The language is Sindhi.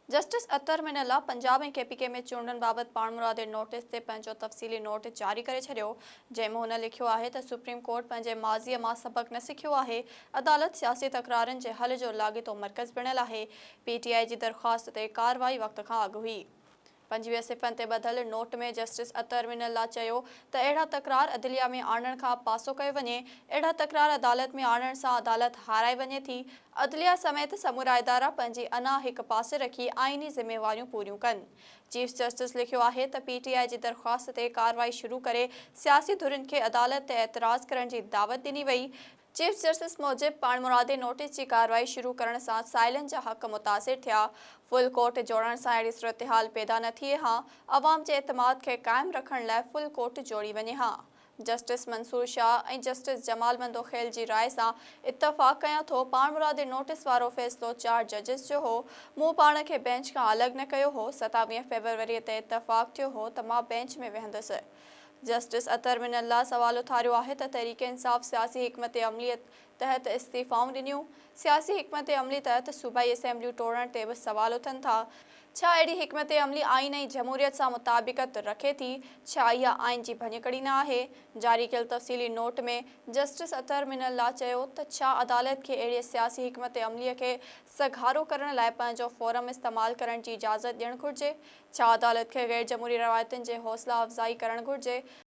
Justice Athar Minallah Punjab ۽ K P K ۾ چونڊن بابت پاڻمرادي نوٽيس تي پنهنجو تفصيلي نوٽ جاري ڪري ڇڏيو، جنهن ۾ هن لکيو آهي ته سپريم ڪورٽ پنهنجي ماضيء مان سبق نه سکيو آهي، عدالت سياسي تڪرارن جي حل جو لاڳيتو مرڪز بڻيل آهي، پي ٽي آء جي درخواست تي ڪارروائي وقت کان اڳ هئي. 25 صفحن تي ٻڌل note ۾ justice Athar Minallah چيو ته اهڙا تڪرار عدليه ۾ آڻڻ کان پاسو ڪيو وڃي، اهڙا تڪرار عدالت ۾ آڻڻ سان عدالت هارائي وڃي ٿي، عدليه سميت سمورا ادارا پنهنجي انا هڪ پاسي رکي آئيني ذميواريون پوريون ڪن. چيف جسٽس لکيو آهي ته پي ٽي آء جي درخواست تي ڪارروائي شروع ڪري سياسي ڌرين کي عدالت تي اعتراض ڪرڻ جي دعوت ڏني وئي، چيف جسٽس موجب پاڻمرادي نوٽيس جي ڪارروائي شروع ڪرڻ سان سائلن جا حق متاثر ٿيا، فل ڪورٽ جوڙڻ سان اهڙي صورتحال پيدا نه ٿئي ها، عوام جي اعتماد کي قائم رکڻ لاء فل ڪورٽ جوڙي وڃي ها. جسٽس منصور شاهه ۽ جسٽس جمال مندوخيل جي راء سان اتفاق ڪيان ٿو، پاڻمرادي نوٽيس وارو فيصلو چار ججز جو هو، مون پاڻ کي بئنچ کان الڳ نه ڪيو هو، 27 فيبروري تي اتفاق ٿيو هو ته مان بئنچ ۾ ويهندس. جسٽس اطهر من الله سوال اٿاريو آهي ته تحريڪ انصاف سياسي حڪمت عملي تحت استعيفائون ڏنيون، سياسي حڪمت عملي تحت صوبائي اسيمبليون ٽوڙڻ تي به سوال اٿن ٿا، ڇا اهڙي حڪمت عملي آئين ۽ جمهوريت سان مطابقت رکي ٿي، ڇا اها آئين جي ڀڃڪڙي نه آهي؟ جاري ڪيل تفصيلي نوٽ ۾ جسٽس اطهر من الله چيو ته ڇا عدالت کي اهڙي سياسي حڪمت عملي کي سگهارو ڪرڻ لاء پنهنجو فورم استعمال ڪرڻ جي اجازت ڏيڻ گهرجي؟ ڇا عدالت کي غير جمهوري روايتن جي حوصلا افزائي ڪرڻ گهرجي؟